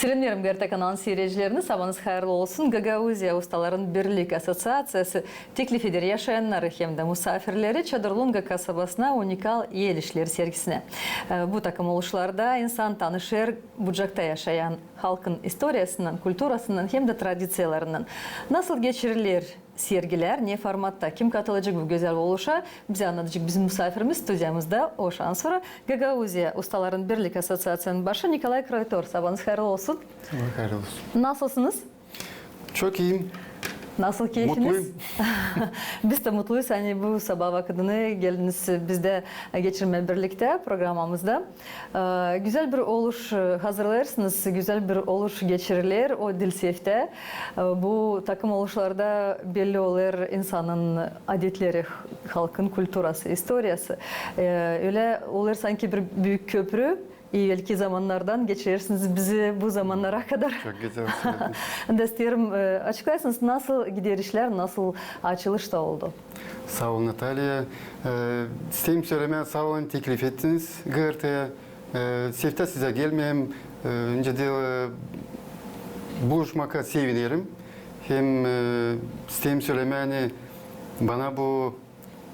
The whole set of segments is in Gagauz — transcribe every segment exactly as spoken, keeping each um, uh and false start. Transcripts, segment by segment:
Sevinerim GRT kanalın siredicilerini. Sabanız hayırlı olsun. Gagauziya Ustaların Birlik Asosiaţiyası teklif eder yaşayannarı hem dä musaafirleri Çadırlunga kasabasına unikal el işleri sergisinä. E, bu takım oluşlarda insan tanışêr Bucakta yaşayan halkın istoriyasınnan, kulturasınnan hem dä tradiţiyalarınnan. Nasıl geçiriler sergilär, ne formatta, kim katılacek bu gözäl oluşa, bizä annadacek bizim musaafirimiz studiyamızda. O şansora Gagauziya Ustaların Birlik Asosiaţiyasının başı Nikolay Kroytor. Sabanız hayırlı olsun. Saba hayırlı olsun. Nasılsınız? Çok iyiyim. Nasıl keyfiniz? Mutluyum. Biz dä mutluyuz, ani bu sabaa vakıdını geldiniz bizdä geçirmää birliktä programamızda. E, gözäl bir oluş, e, hazırlêêrsınız, gözäl bir oluş geçiriler o diil seftä. E, bu takım oluşlarda belli olêr insanın adetleri, halkın kulturası, istoriyası. E, ölä olêr sansın bir büük köprü, evelki zamannardan geçirersiniz bizi bu zamannara kadar. Çok gözäl sölediniz. Da isteerim, e, açıklaysınız, nasıl gider işlär, nasıl açılış da oldu? Saa ol, Nataliya. E, isteerim sölemää saa olun, teklif ettiniz GRT-yä. E, seftä sizä gelmää hem, e, öncä dä, e, buluşmaka sevinerim. Hem, e, isteerim sölemää, ani bana bu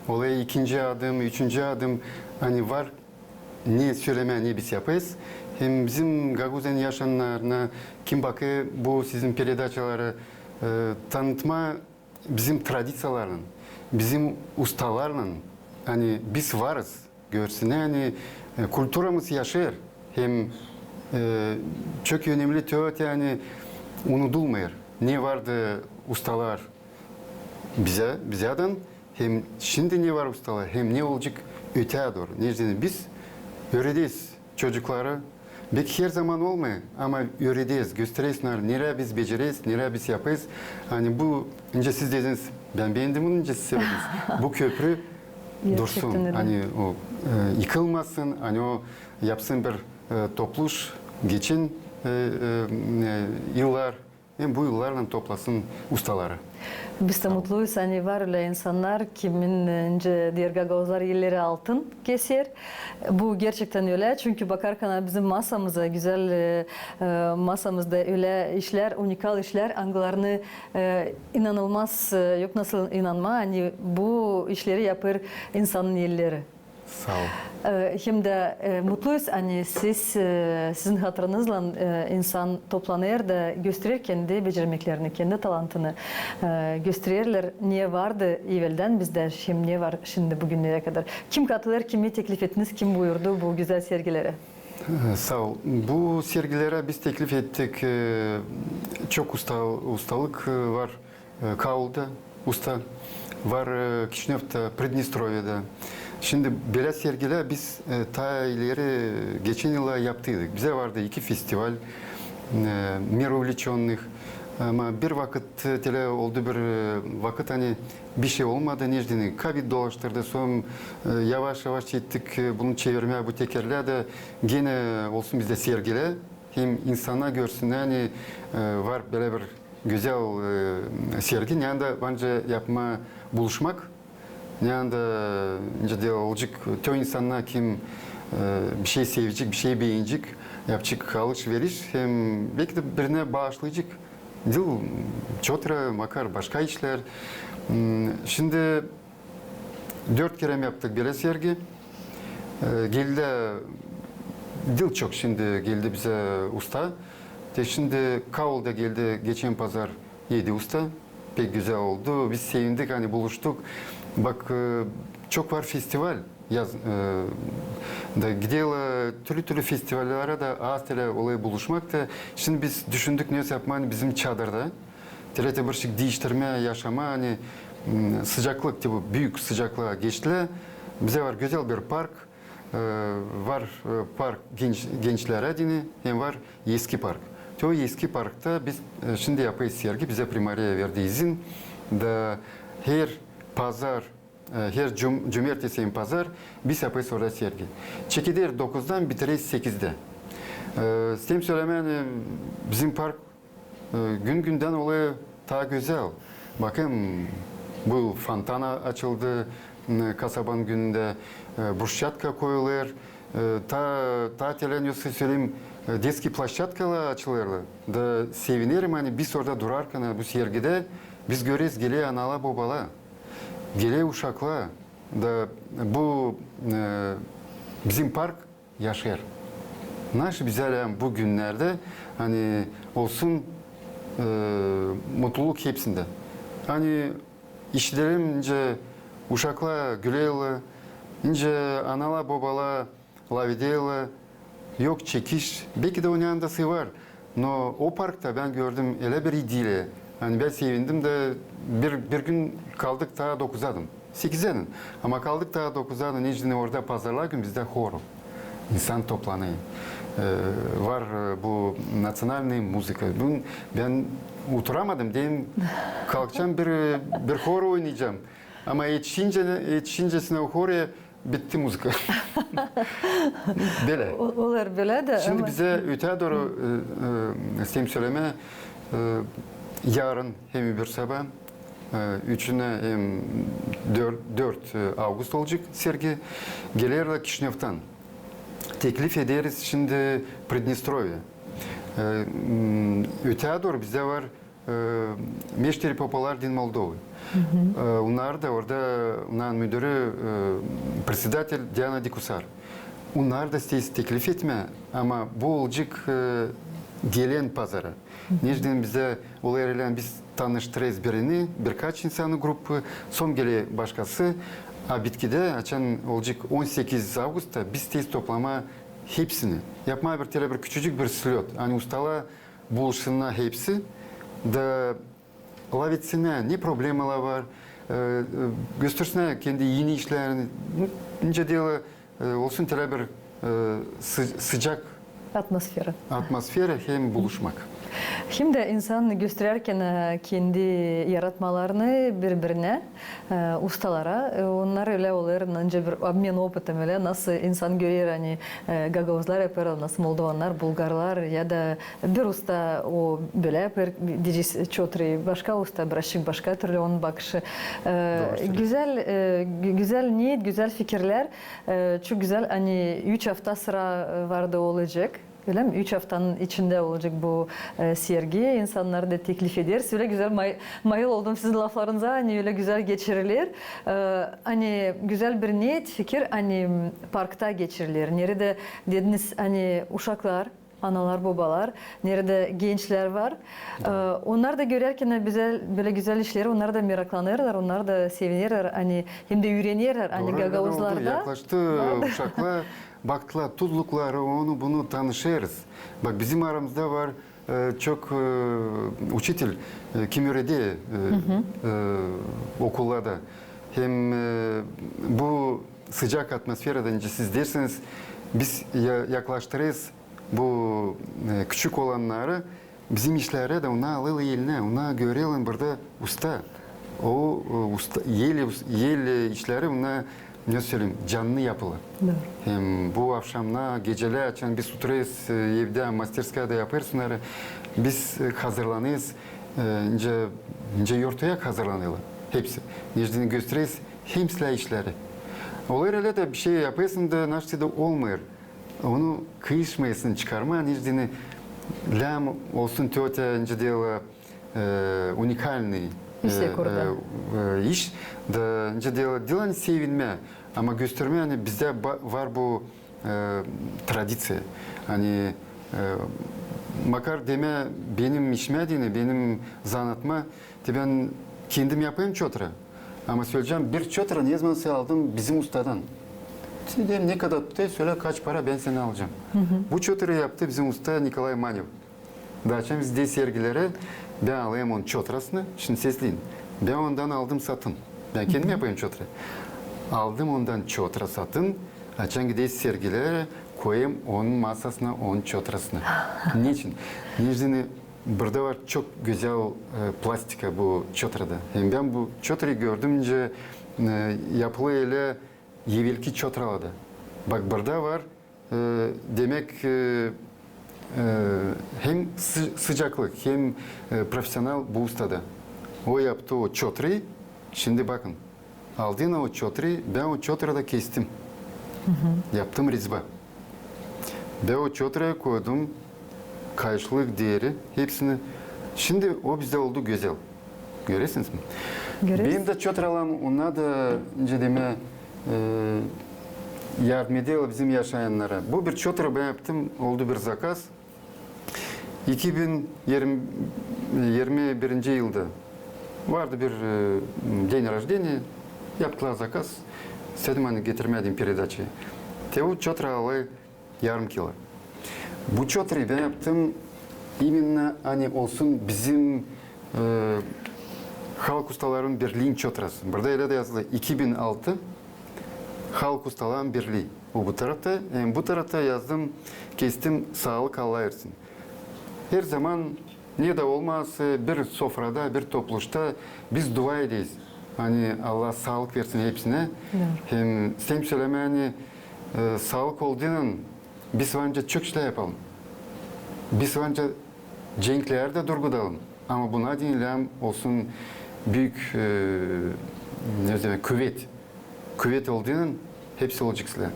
olêr ikinci adım, üçüncü adım, ani var ne sölemää, ne biz yapêrız. Hem bizim Gagauziyanın yaşayannarına, kim bakêr bu sizin peredaçaları, e, tanıtmaa bizim tradiţiyalarlan, bizim ustalarlan, ani biz varız, görsünnär, ani, e, kulturamız yaşêêr, hem, e, çok önemli te o, ani unudulmêêr, ne vardı ustalar bizä, bizädän, hem şindi ne var ustalar, hem ne olacek öteyä dooru. Neçin biz üürederiz çocukları, beki herzaman olmêêr, ama üürederiz, göstereriz onnara, nereyi biz becereriz, nereyi biz yapêrız. Ani bu, öncä siz dediniz, bän beendim bunu, öncä siz sölediniz. Bu köprü dursun, ani o, e, yıkılmasın, ani o yapsın bir, e, topluş, geçen, e, e, e, yıllar hem bu yıllarlan toplasın ustaları. Biz dä mutluyuz, ani var ölä insannar, kimin, e, öncä deer gagauzlar, elleri altın keser. Bu gerçektän ölä, çünkü bakarkana bizim masamıza, gözäl, e, e, masamızda ölä işlär, unikal işlär, angılarını, e, inanılmaz, e, yok nasıl inanmaa, ani bu işleri yapêr insanın elleri. Saa ol. E, hem dä, e, mutluyuz, ani siz, e, sizin hatırınızlan, e, insan toplanêr da gösterer kendi becermeklerini, kendi talantını, e, göstererlär, ne vardı eveldän bizdä, hem ne var şindi bugünnerä kadar. Kim katılêr, kimi teklif ettiniz, kim buyurdu bu gözäl sergileri? E, saa ol. Bu sergileri biz teklif ettik. E, çok usta, ustalık, e, var. E, Kaulda usta var, e, Kişinövda, Pridnestrovyeda. Şindi bölä sergilär biz, e, taa ileri geçen yıllar yaptıydık. Bizä vardı iki festival, e, «Мир увлечённых». Ama bir vakıt, e, telä oldu bir, e, vakıt, ani bişey olmadı, neçin COVID dolaştırdı, sora, e, yavaş-yavaş ettik, e, bunu çevirmää, bu tekerlää dä genä olsun bizdä sergilär. Hem insannar görsünnär, ani, e, var bölä bir gözäl, e, sergi, neredä var nicä yapmaa buluşmak, neredä nicä dä olacek te o insannar, kim, e, bişey sevecek, bişey beenecek, yapacek alış-veriş, hem beki dä birinä baaşlayacek. Diil çotırä, makar başka işlär. Hmm, şindi dört kerä yaptık bölä sergi. E, geldi, diil çok şindi geldi bizä usta. Te şindi Kaulda geldi geçen pazar edi usta. Pek gözäl oldu. Biz sevindik, ani buluştuk. Bak, e, çok var festival. Yaz, e, da gidelim, e, türlü-türlü festivallara da, az telä olêr buluşmak da. Şindi biz düşündük, ne yapmaa, ani bizim çadırda. Telä te bir şey diiştirmää, yaşamaa, ani, m, sıcaklık, te bu büük sıcaklığa geçtilär. Bizä var gözäl bir park, e, var, e, park genç, gençlär adına, hem var eski park. Te o eski parkta biz, e, şindi yapêrız sergi, bizä primariya verdi izin. Da her pazar, e, her cum-, cumertesi hem pazar biz yapêrız orada sergi. Çekeder dokuzdan, bitireriz sekizdä. E, isteerim sölemää, ani bizim park E, gün-gündän olêr taa gözäl. Bakın, bu fontana açıldı, m, kasabanın günündä, e, bruşçatka koyulêr, E, ta, ta telän yoksa söleyim, e, detskiy ploşçadkalar açılêrlar. Da sevinerim, ani biz orada durarkan, ani bu sergidä biz göreriz, geler analar, bobalar, geler uşaklar. Da bu, e, bizim park yaşêêr. Naşı bizä lääzım bu günnerdä, ani olsun, e, mutluluk hepsindä. Ani işidelim, nicä uşaklar gülerlär, nicä analar, bobalar lafederlär, yok çekiş. Belki dä onun yanında var. No o parkta bän gördüm ölä bir idilliya. Ani bän sevindim dä bir, bir gün kaldık taa dokuzadın, sekizädin. Ama kaldık taa dokuzadın, neçin orada pazarlar gün bizdä horu. İnsan toplanêr. E, var, e, bu naţionalnıy muzıka. Bän oturamadım, dedim, kalkacam bir, bir horu oynayacam. Ama etişincä, etişincesinä o horuya bitti muzıka. Bölä. O-, olêr bölä dä. Şindi ama bizä öteyä dooru, e, e, isteerim sölemää, e, yarın hem öbür sabaa, e, üçünä hem dört, dört, e, avgust olacek sergi. Gelerlär Kişinövdan. Teklif ederiz şindi Pridnestrovye. E, m, öteyä dooru bizdä var e, meşteri popalar din Moldovı. E, onnar da orada, onnarın müdürü, e, председатель Diana Dikusar. Onnar da isteeriz teklif etmää, ama bu olacek, e, gelän pazara. Neçin bizä olêr ölä, biz tanıştırêrız birini, birkaç insanı, grupa, sora geler başkası. A bitkidä, açan olacek on sekiz avgustta, biz isteeriz toplamaa hepsini. Yapmaa bir, telä bir küçücük bir slöt. Ani ustalar buluşsunnar hepsi da lafetsinnär, ne problemalar var, e, e, göstersinnär kendi eni işlerini, nicä deyni, e, olsun telä bir, e, sı-, sıcak atmosfera hem buluşmak. Hem dä insan gösterärkän, e, kendi yaratmalarını biri-birinä, e, ustalara, e, onnar ölä olêr, nicä bir обмен опытом ölä, nasıl insan görer, ani, e, gagauzlar yapêrlar, nasıl moldovannar, bulgarlar ya da bir usta o bölä yapêr, deyecez, çotrayı, başka usta birazçık başka türlü onun bakışı. E, gözäl, e, gü-, gözäl niyet, gözäl fikirlär, e, çok gözäl, ani üç afta sıra, e, vardı olacek. Ölä mi? Üç aftanın içindä olacek bu, e, sergi. İnsannar da teklif ederiz. Ölä gözäl may-, mayıl oldum sizin laflarınıza, ani ölä gözäl geçiriler. E, ani gözäl bir niyet, fikir, ani, m, parkta geçiriler. Neredä dediniz, ani uşaklar, analar, bobalar, neredä gençlär var. E, onnar da görärkän bizä bölä gözäl işleri, onnar da meraklanêrlar, onnar da sevinerlär, ani hem dä üürenerlär, ani gagauzlarda. Dooru, oldu. Yaklaştı uşaklar. Baktılar tuzlukları, onu bunu tanışêrız. Bak, bizim aramızda var, e, çok, e, uçitel, e, kim üüredä, e, e, okullarda. Hem, e, bu sıcak atmosferada, nicä siz deersiniz, biz ya-, yaklaştırêrız bu, e, küçük olannarı bizim işlerä dä, onnar alêrlar elinä, onnar görerlär burada usta. O, e, usta, el, el işleri, onnar, ne söleyim, canlı yapılı. Dooru. Hem bu avşamnar, gecelär, açan biz oturêrız, e, evdä, masterskayada yapêrız onnarı, biz, e, hazırlanêrız, e, nicä, nicä yortuyak hazırlanêrlar hepsi. Neçin göstereriz hem islää işleri. Olêr ölä dä, bir şey yapêrsın da, naştı da olmêêr. Onu kıyışmêêrsın çıkarmaa, neçin lääzım olsun te-, te-, nicä deyni, e, уникальный, e, iş. Da, nicä deyni, diil ani sevinmää, ama göstermää, ani bizdä ba-, var bu, e, tradiţiya. Ani, e, makar demää benim işimä deyni, benim zanatıma, te bän kendim yapêrım çotra. Ama söleyecäm, bir çotra nezamansa aldım bizim ustadan. Deerim, ne kadar tutêr, sölä kaç para, bän sendän alacam. Bu çotrayı yaptı bizim usta Nikolay Manev. Da açan biz gideriz sergilerä, bän alêrım onun çotrasını, şindi sesleyin. Bän ondan aldım satın. Bän kendim yapêrım çotra. Aldım ondan çotra satın, açan gideriz sergilerä, koyêrım onun masasına onun çotrasını. Neçin? Neçin deyni, burada var çok gözäl, e, plastika bu çotrada. Hem bän bu çotrayı gördüm, nicä, e, yapılı ölä evelki çotralarda. Bak, burada var, e, demäk, e, e, hem sı-, sıcaklık, hem, e, profesional bu ustada. O yaptı o çotrayı. Şindi bakın, aldın o çotrayı, bän o çotrada kestim. Yaptım rezba. Bän o çotraya koydum kayışlık, deeri, hepsini. Şindi o bizdä oldu gözäl. Görersiniz mi? Göreriz. Benim dä çotralarım, onnar da, nicä demää, e, yardım eder bizim yaşayannara. Bu bir çotra bän yaptım, oldu bir zakaz. İki bin yirmi birinci yılda vardı bir, e, день рождения, yaptılar zakaz. İstedim, ani getirmää dedim peredaçaya. Te o çotra alêr yarım kilo. Bu çotrayı bän yaptım именно, ani olsun bizim, e, Halk Ustaların Birliin çotrası. Burada ölä dä yazılı iki bin altı Halk Ustaların Birlii. O bu tarafta, hem bu tarafta yazdım, kestim, saalık, Allah versin. Herzaman ne dä olmasa, bir sofrada, bir topluşta biz dua ederiz, ani Allah saalık versin hepsinä. Hem isteerim sölemää, ani, e, saalık olduunnan biz var nicä çok işlär yapalım. Biz var nicä cenklär dä durgudalım. Ama buna deyni lääzım olsun büük, e, ne demek, kuvet. Kuvet olduunnan hepsi olacek islää.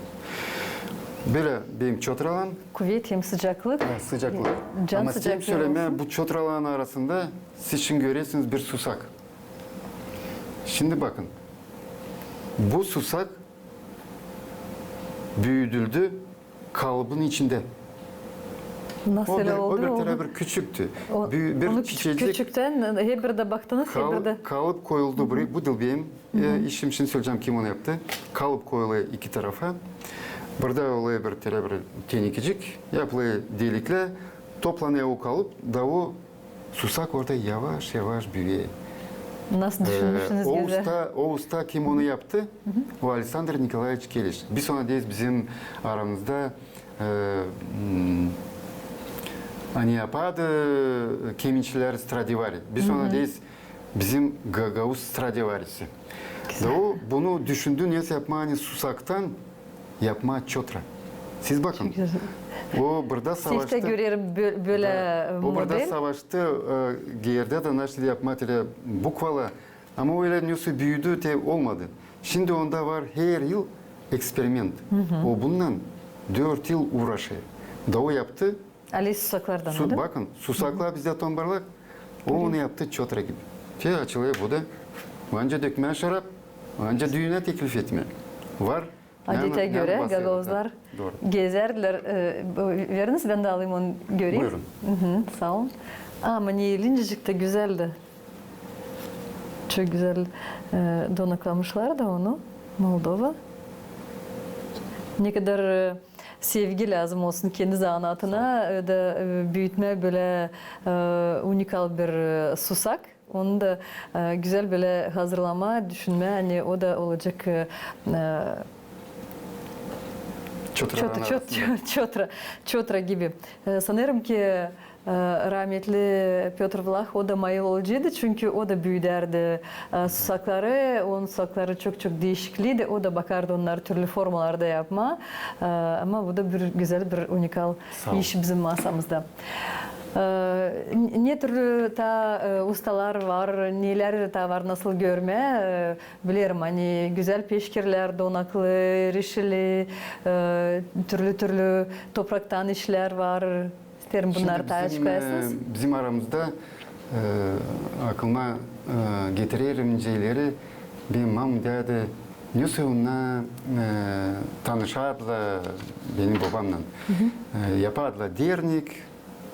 Bölä benim çotralarım. Kuvet hem sıcaklık. Ha, sıcaklık. Ama isteerim sölemää, bu çotraların arasında siz şindi görersiniz bir susak. Şindi bakın. Bu susak büüdüldü kalıbın içindä. Nasıl oldu? O bir, o bir küçüktü. Bir çiçecik. Küçüktän hep bir dä baktınız, hep bir dä. Kalıp koyuldu buraya. Bu da benim, e, işim, şindi söleyecäm, kim onu yaptı. Kalıp koyulêr iki tarafa. Burada olêr bir, bir tenekecik, yapılêr deliklär, toplanêr o kalıp, da o susak orada yavaş-yavaş büüyer. Nasıl düşünmüşsünüz? O usta, o usta, kim onu yaptı? O Aleksandr Nikolaeviç Keliş. Biz ona deeriz bizim aramızda, e, ani yapardı kemençeleri Stradivari. Biz ona deeriz bizim gagauz Stradivarisi. Da o bunu düşündü, nasıl yapmaa, ani susaktan yapmaa çotra. Siz bakın. O burada savaştı. Seskä görerim bölä model. O burada savaştı, e, geerdä dä nasıl yapmaa, ölä bukvalar. Ama o ölä nasıl büüdü, te olmadı. Şindi onda var her yıl eksperiment. O bundan dört yıl uğraşêr. Da o yaptı. Ali susaklardan, bakın, susaklar bizdä tombarlak. O onu yaptı çotra gibi. Te açılêr bu da. Var nicä dökmää şarap, var nicä düünä teklif etmää. Var. Adetä görä gagauzlar gezärdilär. Veriniz, bän dä alayım onu, göreyim. Buyurun. Saa olun. Ama ne incecik dä, gözäl dä. Çok gözäl, e, donaklamışlar da onu. Moldova. Ne kadar, e, sevgi lääzım olsun kendi zanaatına, e, da, e, büütmää bölä, e, unikal bir, e, susak. Onu da, e, gözäl bölä hazırlamaa, düşünmää, ani o da olacek, e, e, çotra, çotra gibi. E, sanêrım ki, e, rametli Pötr Vlah, o da mayıl olaceydı, çünkü o da büüdärdi, e, susakları, onun susakları çok-çok diişikliydi, o da bakardı onnarı türlü formalarda yapmaa, e, ama bu da bir gözäl, bir unikal iş bizim masamızda. E, n-, ne türlü taa, e, ustalar var, nelär taa var, nasıl görmää, e, bilerim, ani gözäl peşkirlär, donaklı, rişili, e, türlü-türlü topraktan işlär var. İsteerim, bunnarı taa açıklayasınız. Şindi bizim, e, bizim aramızda, e, aklıma, e, getirerim nicä ileri, benim mam deyärdi, nasıl onnar, e, tanışardılar benim bobamnan. E, yapardılar dernek,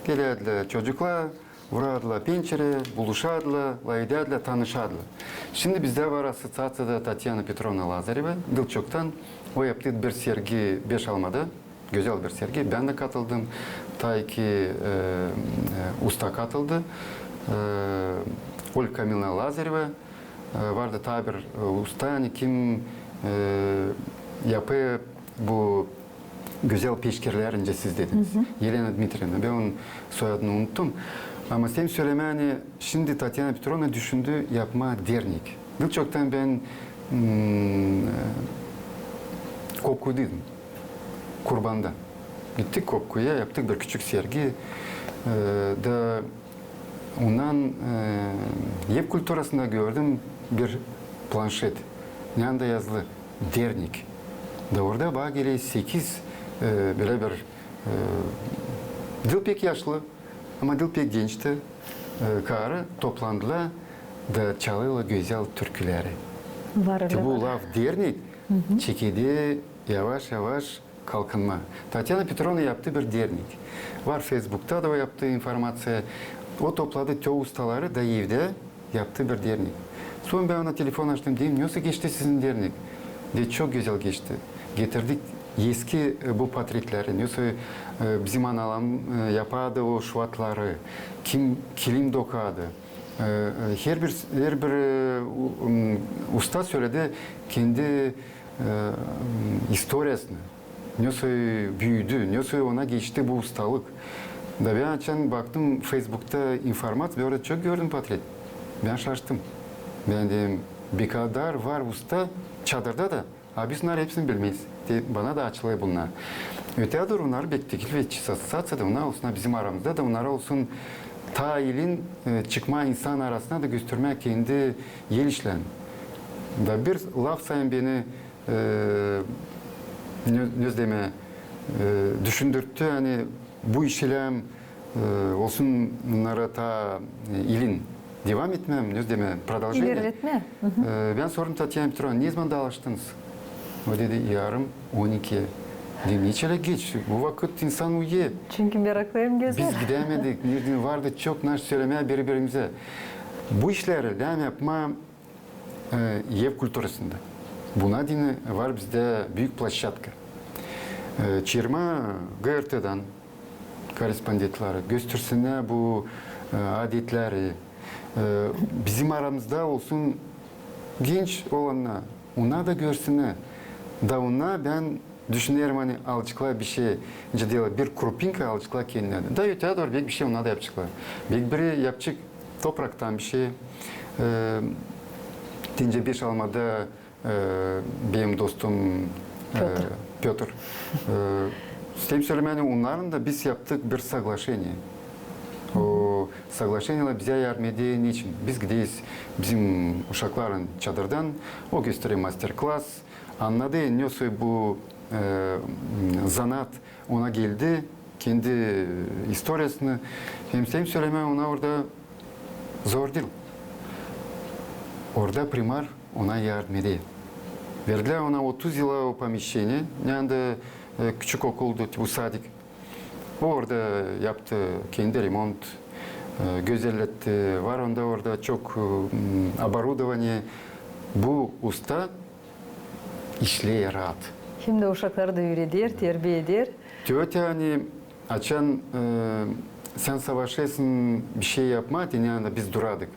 gelärdilär çocuklar, vurardılar pençerä, buluşardılar, lafedärdilär, tanışardılar. Şindi bizdä var asosiaţiyada Tatyana Petrovna Lazareva, yıl çoktan o yaptı bir sergi Beşalmada. Gözäl bir sergi. Bän dä katıldım. Taa iki, e, e, usta katıldı. E, Olga Kamilna Lazareva, e, vardı taa bir, e, usta, ani kim, e, yapêr bu gözäl peşkirlär, nicä siz dediniz. Elena Dmitrievna. Bän onun soyadını unuttum. Ama isteerim sölemää, ani şindi Tatyana Petrovna düşündü yapmaa dernek. Yıl çoktan bän, mm, e, Kokkuydaydım. Kurbanda. Gittik Kokkuya, yaptık bir küçük sergi. E, da ondan, e, ev kulturasında gördüm bir planşet. Yanında yazılı dernek. Da orada bana geler sekiz, e, bölä bir E, diil pek yaşlı, ama diil pek genç tä, e, karı toplandılar da çalêrlar gözäl türküleri. Var öyle. Bu laf dernek çekeder yavaş-yavaş kalkınma. Tatyana Petrovna yaptı bir dernek. Var Feysbukta da o yaptı informaţiya. O topladı tüm ustaları da evdä yaptı bir dernek. Sora bän ona telefon açtım, dedim, nasıl geçti sizin dernek? Dedi, çok gözäl geçti. Getirdik eski, e, bu portretleri, nasıl, e, bizim analarım, e, yapardı o şuvatları, kim kilim dokardı. E, e, herbir, herbir, e, u-, um, usta söledi kendi, e, um, istoriyasını. Nasıl büüdü, nasıl ona geçti bu ustalık. Da bän açan baktım Feysbukta informaţiya, bän orada çok gördüm portret. Bän şaştım. Bän dedim, bu kadar var usta Çadırda da, a biz bunnarı hepsini bilmeeriz. Te bana da açılêr bunnar. Öteyä dooru bunnarı bek teklif edecez asosiaţiyada, bunnar olsun bizim aramızda da, bunnar olsun taa elin, e, çıkma insan arasına da göstermää kendi el işlerini. Da bir laf sayın beni, e, ne, ne demää, e, düşündürttü, ani bu işlär, e, olsun bunnara taa, e, elin devam etmää, ne demää, продолжение. İlerletmää. E, bän sordum Tatyana Petrovna, ne zaman daalıştınız? O dedi, yarım on iki. Dedim, neçin geç? Bu vakıt insan uyuyêr. Çünkü meraklı hem gözäl. Biz gidämedik, ne bileyim, vardı çok naş sölemää biri-birimizä. Bu işleri lääzım yapmaa e, ev kulturasında. Buna deyni var bizdä büük ploşçadka. E, çaarmaa GRTdan korrespondentleri, göstersinnär bu, e, adetleri. E, bizim aramızda olsun genç olannar, onnar da görsünnär. Da onnar, bän düşünerim, ani alaceklar bişey, nicä deerlär, bir krupinka alaceklar kendilerindän. Da öteyä dooru beki bişey onnar da yapaceklar. Beki biri yapacek topraktan bişey. E, deyni beş almada, e, benim dostum, e, Pötr. Pötr. E, isteerim sölemää, ani onnarın da biz yaptık bir soglaşeniye. O soglaşeniyeler bizä yardım eder, neçin? Biz gideriz bizim uşakların Çadırdan, o gösterer master-klas, annader, nasıl bu, e, zanaat ona geldi, kendi istoriyasını. Hem isteerim sölemää, ona orada zor diil. Orada primar ona yardım eder. Verdilär ona otuz yıla o pomещение, neredä, e, küçük okuldu, bu sadik. O orada yaptı kendi remont, e, gözelletti. Var onda orada çok, e, m, оборудование. Bu usta işleer raat. Hem dä uşakları da üüreder, terbiya eder. Tüüt ani açan, e, sän savaşêrsın bişey yapmaa, deyni, ani biz durardık.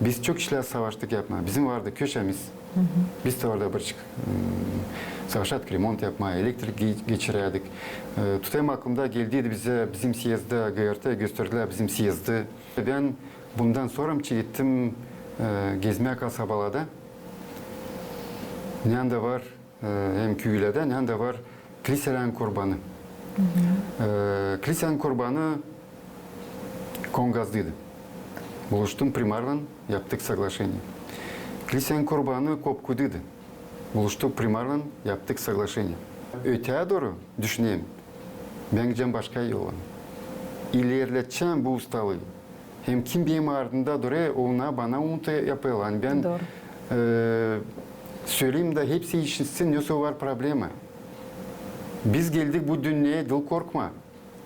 Biz çok işlär savaştık yapmaa. Bizim vardı köşemiz. Biz dä orada bir, m, savaşardık remont yapmaa, elektrik ge-, geçirärdik. E, tutêrım aklımda, geldiydi bizä, bizim syezdä, GRT gösterdilär bizim syezdi. Bän bundan sora gittim, e, gezmää kasabalarda. Neredä var, e, hem küülerdä, neredä var kliselerin kurbanı. E, kliselerin kurbanı Kongazdaydı. Buluştum primarlan, yaptık soglaşeniye. Kliselerin kurbanı Kopkudaydı. Buluştuk primarlan, yaptık soglaşeniye. Öteyä dooru düşünerim. Bän gidecäm başka yollan. İlerledecäm bu ustalıı. Hem kim benim ardımda durêr, onnar bana umut yapêrlar. Ani bän, e, söleerim da hepsi işitsin, nasıl var problema. Biz geldik bu dünneyä diil korkmaa,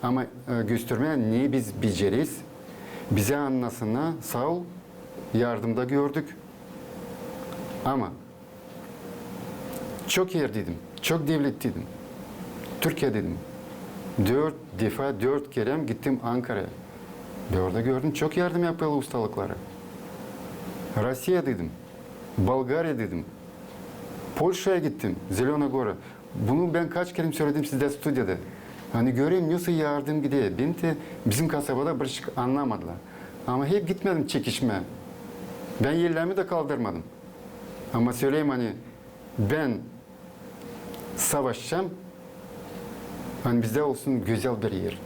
ama, e, göstermää, ne biz becereriz. Bizä annasınnar, saa ol, yardımda gördük. Ama çok erdeydim, çok devletteydim. Türkiyedeydim. Dört defa, dört kerä gittim Ankaraya. Ve orada gördüm, çok yardım yapêrlar ustalıkları. Rusiyadaydım, Bolgariyadaydım, Polşaya gittim, Zelönä Gora. Bunu bän kaç kerä söledim sizdä studiyada. Ani görerim, nasıl yardım gider. Beni dä bizim kasabada bir şey annamadılar. Ama hep gitmedim çekişmää. Bän ellerimi dä kaldırmadım. Ama söleerim, ani bän savaşacam, ani bizdä olsun gözäl bir er.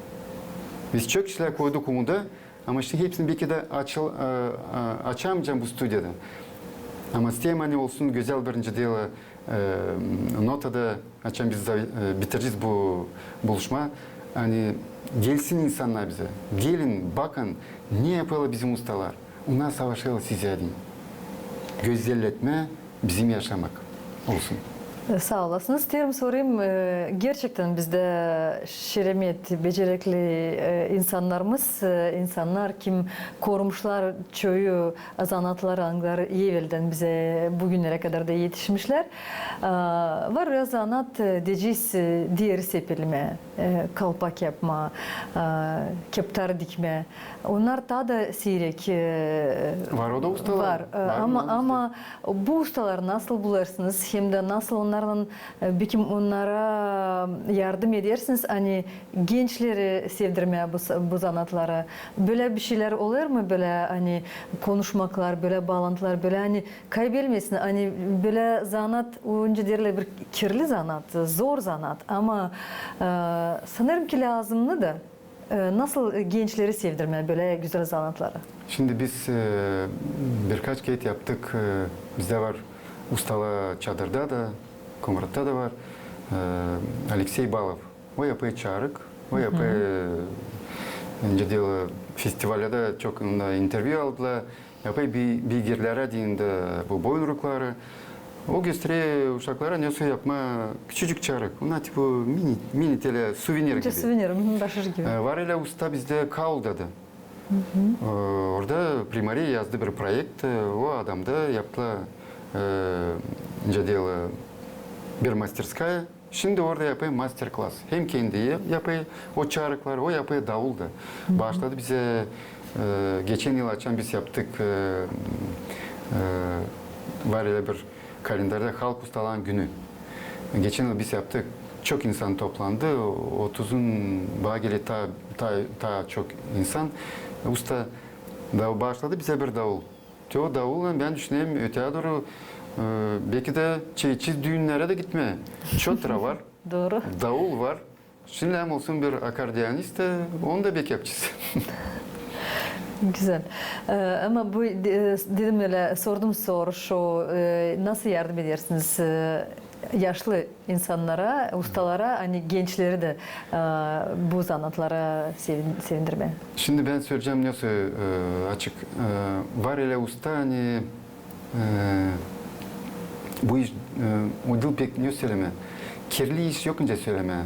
Biz çok işlär koyduk umuda, ama şindi hepsini beki dä açıl-, e, e, açamayacam bu studiyada. Ama isteerim, ani olsun gözäl birinci delo, e, notada, açan biz za-, e, bitireceez bu buluşma. Ani gelsin insannar bizä. Gelin, bakın, ne yapêrlar bizim ustalar. Onnar savaşêrlar sizä deyni gözelletmää bizim yaşamak olsun. Saa olasınız. İsteerim sorayım, e, gerçektän bizdä şeremet, becerekli, e, insannarımız, e, insannar, kim korumuşlar çoyu zanaatları, angıları eveldän bizä bu günnerä kadar da etişmişlär. E, var ya zanaat, e, deyecez, e, deri sepelmää, e, kalpak yapmaa, e, keptar dikmää. Onnar taa da siirek, e, var, o da ustalar var. E, var, ama, ama bu ustaları nasıl bularsınız, hem dä nasıl onnarlan, e, bekim onnara yardım edersiniz, ani gençleri sevdirmää bu, bu zanaatları? Bölä bir şeylär olêr mu, bölä, ani konuşmaklar, bölä baalantılar, bölä, ani kaybelmesin, ani bölä zanaat, o, öncä deerlär, bir kirli zanaat, zor zanaat, ama, e, sanêrım ki, lääzımnı da. E, nasıl gençleri sevdirmää bölä gözäl zanaatları? Şindi biz, e, birkaç kerä yaptık. E, bizdä var ustalar Çadırda da, Komratta da var. E, Aleksey Balov. O yapêr çarık. O yapêr, e, öncä deerlär, festivalda çok onda intervyu aldılar. Yapêr bi-, bigerlärä deyni dä bu boyunrukları. O gösterer uşaklara, nasıl yapmaa küçücük çarık. Onnar tipu mini, mini telä suvenir gibi. Suvenir, hı, daşır gibi. E, var ölä usta bizdä Kaulda da. E, orada primariya yazdı bir proekt, e, o adamda yaptılar, e, öncä deerlär, bir masterskaya. Şindi orada yapêr master-klas. Hem kendi yapêr o çarıkları, o yapêr davul da. Başladı bizä, e, geçän yıl açan biz yaptık, e, e, var ölä bir kalendarda Halk ustaların günü. Geçän yıl biz yaptık. Çok insan toplandı. Otuzun baa geler taa, taa, taa çok insan. Usta da başladı bizä bir davul. Te o davulla, bän düşünerim, öteyä dooru, e, beki dä çeçiz düünnärä dä gitmää. Çotra var. Dooru. Davul var. Şindi lääzım olsun bir akordeonist, e, onu da beki yapacez. Gözäl. E, ama bu, e, dedim ölä, sordum soruyu, e, nasıl yardım edersiniz, e, yaşlı insannara, ustalara, ani gençleri dä, e, bu zanaatlara sevin-, sevindirmää? Şindi bän söleyecäm, nasıl, e, açık, e, var ölä usta, ani, e, bu iş, e, o diil pek, ne sölemää, kirli iş yok nicä sölemää.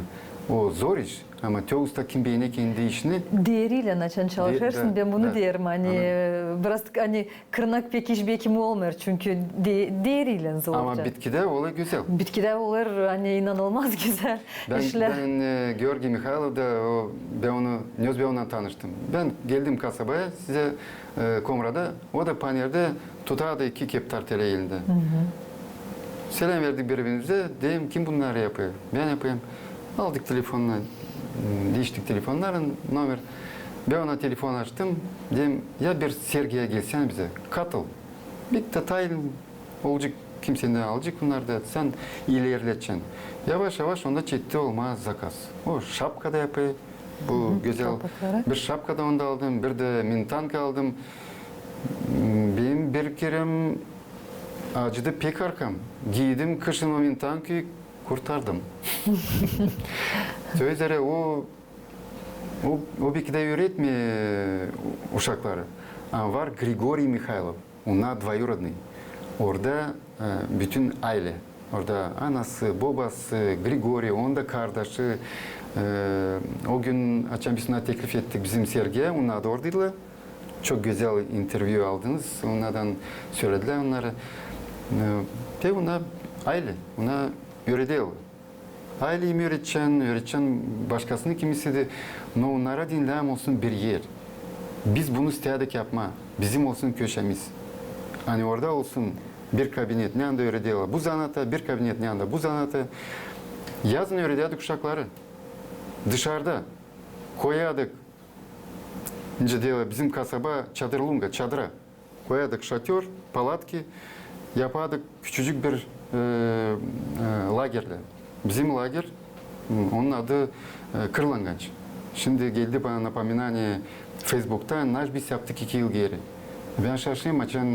O zor iş, ama te usta kim beener kendi işini. Deeriylän açan çalışêrsın, bän bunu deerim, ani, e, biraz, ani, kırnak pek iş bekim olmêêr, çünkü de-, deeriylän zor. Ama bitkidä olêr gözäl. Bitkidä olêr, ani, inanılmaz gözäl işlär. Bän, e, Georgiy Mihaylovda, o, bän onu, nasıl bän onunnan tanıştım. Bän geldim kasabaya, sizä, e, Komrada, o da panerdä tutardı iki keptar telä elindä. Selän verdik biri-birimizä, deerim, kim bunnarı yapêr? Bän yapêrım. Aldık telefonunu, m, diiştik telefonnarın, nomer. Bän ona telefon açtım, deerim, ya bir sergiyä gelsän bizä, katıl. Bir tatayın olacek, kimseyä alacek bunnarı da, sän ilerledecän. Yavaş-yavaş onda çekti olmaa zakaz. O şapka da yapêr, bu gözäl bir şapka da onda aldım, bir dä mintanka aldım. Benim bir kerä acıdı pek arkam. Giydim kışın o mintankayı, kurtardım. Söz üzerä o, o, o beki dä üüretmeer uşakları. Ama var Grigoriy Mihaylov, onnar dvoyurodnıy. Orada, e, bütün aylä. Orada anası, bobası, Grigoriy, onun da kardaşı. E, o gün, açan biz onnar teklif ettik bizim sergiyä, onnar da oradaydılar. Çok gözäl intervyu aldınız. Onnardan söledilär onnarı. E, te onnar aylä, onnar öredäl. Aylä üüredecän, üüredecän başkasını kimisi dä. No onnara deyni lääzım olsun bir er. Biz bunu isteyärdük yapmaa. Bizim olsun köşemiz. Ani orada olsun bir kabinet, neredä öredäl bu zanaata, bir kabinet, neredä bu zanaata. Yazın öredärdük uşakları. Dışarda koyardık. Nicä deerlär, bizim kasaba Çadırlunga, çadıra. Koyardık şatör, palatki, yapardık küçücük bir, e, e, lagerlä. Bizim lager, m, onun adı, e, Kırlanganç. Şindi geldi bana napominaniye Feysbukta, naş biz yaptık iki yıl geeri. Bän şaşêrım, açan,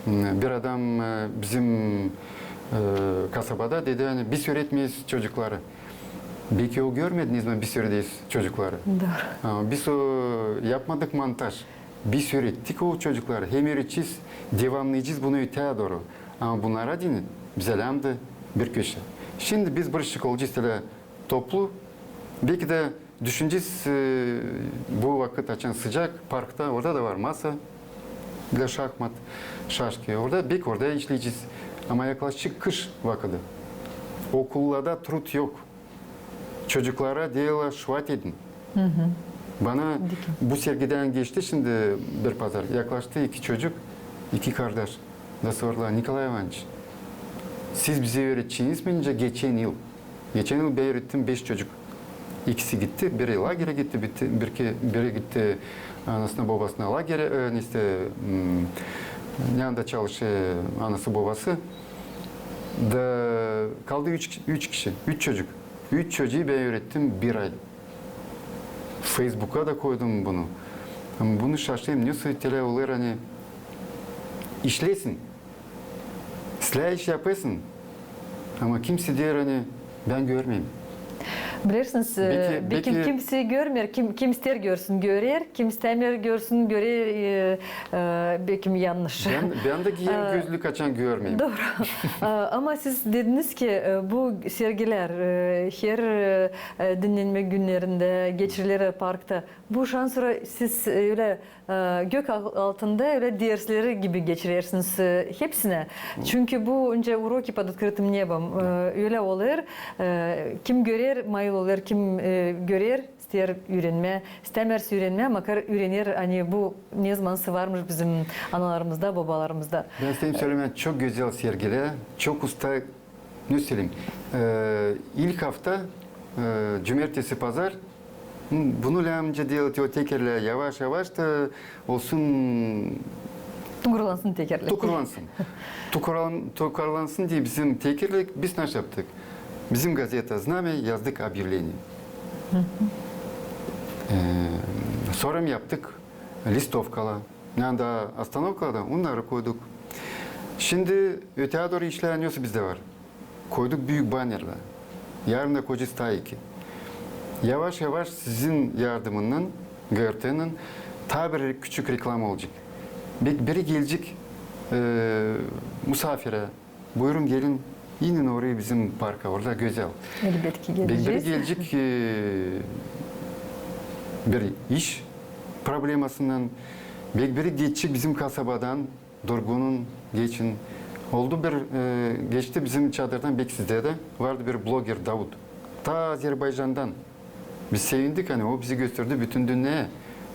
m, bir adam, e, bizim, e, kasabada dedi, ani biz üüretmeeriz çocukları. Beki o görmedi, ne zaman biz üürederiz çocukları. Dooru. Ama biz o yapmadık montaj. Biz üürettik o çocukları. Hem üüredecez, devamlayacez bunu öteyä dooru. Ama bunnara deyni bizä lääzımdı bir köşä. Şindi biz bir şık olacez ölä toplu. Beki dä düşünecez, e, bu vakıt açan sıcak, parkta, orada da var masa, bilä şahmat, şaşki. Orada, beki orada işleyecez. Ama yaklaştı kış vakıdı. Okullarda trud yok. Çocuklara deerlär, şuat edin. Bana bu sergidän geçti şindi bir pazar. Yaklaştı iki çocuk, iki kardaş. Da sordular: Nikolay İvanıç, siz bizi üüredeceeniz mi nicä geçän yıl? Geçän yıl bän üürettim beş çocuk. İkisi gitti, biri lagerä gitti, bitti, bir ki-, biri gitti anasına-bobasına lagerä, e, ne işte, m, yanında çalışêr anası-bobası. Da kaldı üç, üç kişi, üç çocuk. Üç çocuuu bän üürettim bir ay. Feysbuka da koydum bunu. Ama bunu şaşêrım, ne söleerlär, ani işlesin. İslää iş yapasın. Ama kimsey deer, ani bän görmeerim. Bilersiniz, e, beki, beki kimsey görmeer, kim, kim isteer görsün, görer, kim istämeer görsün, görer, e, e, beki yannış. Bän, bän dä giyerim gözlük, açan görmeerim. Dooru. E, ama siz dediniz ki, e, bu sergilär, e, her, e, e, dinnenmä günnerindä geçiriler parkta. Bu şansora siz, e, ölä, e, gök al-, altında ölä dersleri gibi geçirersiniz, e, hepsinä. Çünkü bu öncä уроки под открытым небом, e, ölä olêr, e, kim görer, mayıl olêr, kim, e, görer, isteer üürenmää, istämeer üürenmää, makar üürener, ani bu ne zamansa varmış bizim analarımızda, bobalarımızda. Bän isteerim sölemää, çok gözäl sergilär, çok usta, ne söleyim, e, ilk afta, e, cumertesi, pazar, m, bunu lääzımca deerlär, o tekerlär yavaş-yavaş da olsun, tukurlansın tekerlär. Tukurlansın. Tukurlan-, tukurlansın deyni bizim tekerlär, biz naşey yaptık? Bizim gazeta Znamya yazdık objavleniye. E, sora mı yaptık listovkalar. Yanında ostanovkalarda onnarı koyduk. Şindi öteyä dooru işlär, ne bizdä var. Koyduk büük bannerlär. Yarın da koyacez taa iki. Yavaş-yavaş sizin yardımınnan, GRT-nın taa bir küçük reklama olacek. Bek biri gelecek, e, musafirä, buyurun gelin, inin orayı bizim parka, orada gözäl. Elbetki gelecez. Bek biri gelecek, e, bir iş problemasından, bek biri geçecek bizim kasabadan, durgunun, geçin. Oldu bir, e, geçti bizim çadırdan, bek sizdä dä vardı bir bloger Daud. Taa Azerbaycandan. Biz sevindik, ani o bizi gösterdi bütün dünneyä.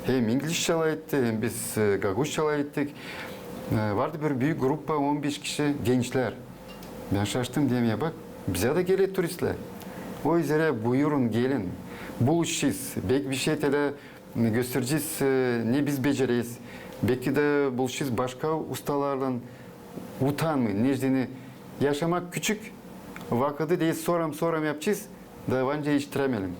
Hem inglizçä lafetti, hem biz, e, gagauzça lafettik. E, vardı bir büük grupa, on beş kişi, gençlär. Bän şaştım, deerim, ya bak, bizä dä geler turistlär. O üzerä buyurun, gelin, buluşacez, bek bir şey ölä gösterecez, e, ne biz becereriz. Beki dä buluşacez başka ustalarlan. Utanmayın, nezdini yaşamak küçük, vakıdı deyni soram-soram yapacez, da var nicä iştiremeyelim.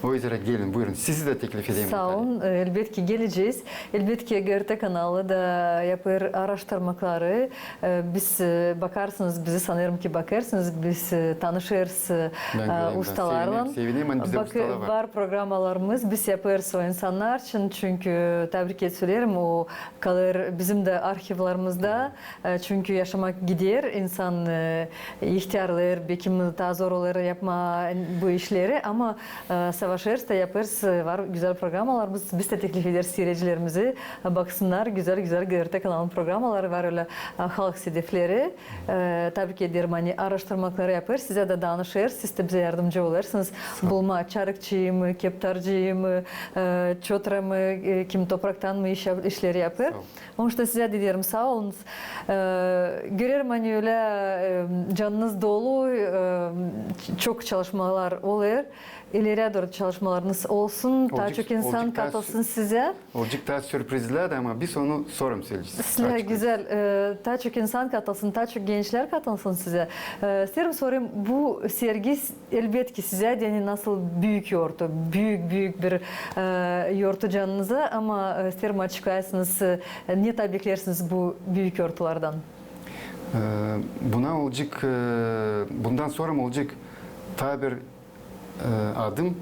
O üzerä gelin, buyurun, sizi dä teklif ederim. Saa olun, e, elbetki gelecez. Elbetki GRT kanalı da yapêr aaraştırmakları. E, biz, e, bakarsınız bizi, sanêrım ki bakêrsınız, biz, e, tanışêrız, e, ustalarlan. Sevinerim, sevinerim, ani bizdä ustalar var. Var programalarımız, biz yapêrız o insannar için, çünkü tabii ki söleerim, o kalêr bizim dä arhivlarımızda. E, çünkü yaşamak gider, insan, e, ihtärlêêr, beki taa zor olêr yapmaa bu işleri, ama, e, savaşêrız da yapêrız, e, var gözäl programalarımız, biz dä teklif ederiz siiredicilerimizi, e, baksınnar gözäl-gözäl GRT kanalın programaları var, ölä, e, halk sedefleri. E, tabii ki deerim, ani aaraştırmakları yapêr, sizä dä danışêr, siz dä bizä yardımcı olêrsınız. Bulmaa çarıkçıyı mı, keptarcıyı mı, e, çotra mı, e, kim topraktan mı iş yap-, işleri yapêr. Onuştan sizä dä deerim saa olunuz. E, görerim, ani ölä, e, canınız dolu, e, çok çalışmalar olêr. İleriyä dooru çalışmalarınız olsun, taa çok insan katılsın sizä. Olacek taa sürprizlär dä, ama biz onu soram söleyecez. Sizlär gözäl, e, taa çok insan katılsın, taa çok gençlär katılsın sizä. E, isteerim sorayım, bu sergi elbetki sizä deyni nasıl büük yortu, büük, büük bir, e, yortu canınıza, ama, e, isteerim açıklayasınız, e, ne taa bekleersiniz bu büük yortulardan? E, buna olacek, e, bundan sora olacek taa bir e, adım,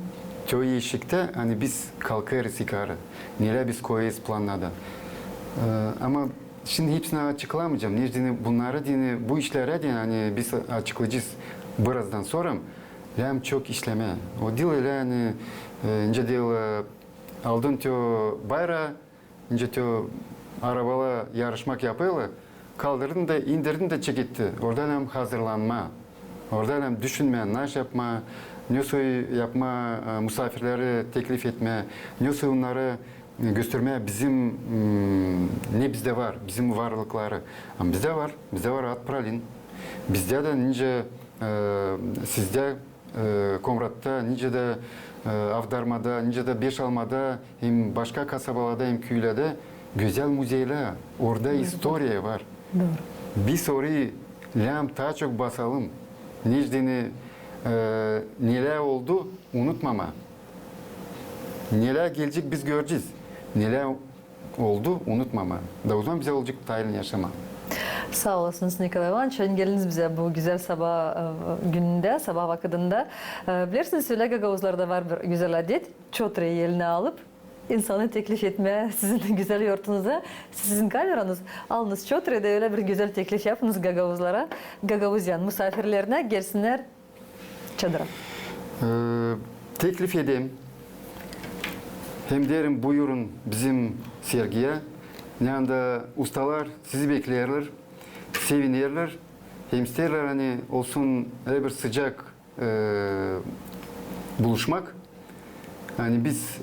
te o eşiktä, ani biz kalkêrız yukarı, nelär biz koyêrız plannada. E, ama şindi hepsini açıklamayacam. Neçin deyni bunnarı deyni, bu işleri deyni, ani biz açıklayacez birazdan sora, lääzım çok işlemää. O diil ölä, ani, e, nicä deyni, e, aldın te o bayraa, nicä te o arabalar yarışmak yapêrlar, kaldırdın da, indirdin da çekettin. Orada lääzım hazırlanmaa. Orada lääzım düşünmää, naşey yapmaa, nesoy yapmaa, e, musaafirleri teklif etmää, nesoy onnarı, e, göstermää bizim, mm, ne bizdä var, bizim varlıkları. Ama bizdä var, bizdä var at pralin. Bizdä dä nicä, e, sizdä e, Komratta, nicä dä, e, Avdarmada, nicä dä Beşalmada, hem başka kasabalarda, hem küülerdä gözäl muzeylär. Orada istoriya var. Dooru. Biz orayı lääzım taa çok basalım. Neçin deyni, e, nelär oldu, unutmamaa. Nelär gelecek, biz görecez. Nelär oldu, unutmamaa. Da o zaman bizä olacek tayın yaşamaa. Saa olasınız, Nikolay İvanoviç, ani geldiniz bizä bu gözäl sabaa, e, günündä, sabaa vakıdında. E, bilersiniz, ölä gagauzlarda var bir gözäl adet, çotırı elinä alıp, insanı teklif etmää sizin gözäl yortunuza. Sizin kameranız, alınız çotırı da ölä bir gözäl teklif yapınız gagauzlara, gagauziyanın musaafirlerinä, gelsinnär çadıra. E, teklif ederim. Hem deerim, buyurun bizim sergiyä. Neredä ustalar sizi bekleerlär, sevinerlär. Hem isteerlär, ani olsun ölä bir sıcak, e, buluşmak. Ani biz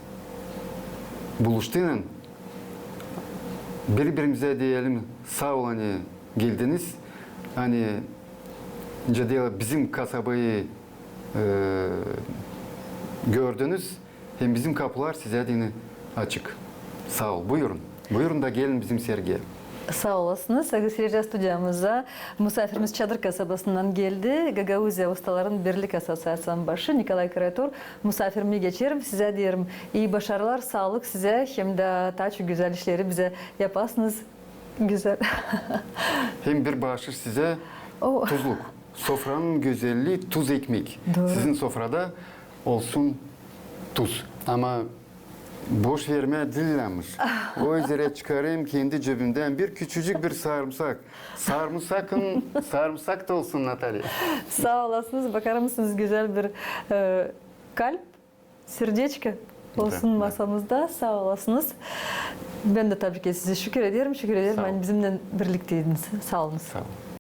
buluştuynnan biri-birimizä deyelim, saa ol, ani geldiniz. Ani nicä deyni, bizim kasabayı, e, gördünüz. Hem bizim kapular sizä deyni açık. Saa ol. Buyurun. Buyurun da gelin bizim sergiyä. Saa olasınız. Sagın seyircilär, studiyamıza musaafirimiz Çadır kasabasından geldi. Gagauziya ustaların birlik asosiaţiyanın başı Nikolay Kraytor. Musaafirimi geçerim, sizä deerim, ii başarılar, saalık sizä, hem dä taa çok gözäl işleri bizä yapasınız. Gözäl. Hem bir baaşış sizä. O. Tuzluk. Sofranın gözellii tuz ekmek. Dooru. Sizin sofrada olsun tuz. Ama boş vermää diil lääzım. O üzerä çıkarêrım kendi cebimdän bir küçücük bir sarımsak. Sarımsakın, sarımsak da olsun, Natalya. Saa olasınız. Bakar mısınız, gözäl bir, e, kalp, сердечко olsun masamızda. Saa olasınız. Bän dä tabii ki sizi şükür ederim, şükür ederim, ani bizimnän birlikteydiniz. Saa olunuz. Saa olun.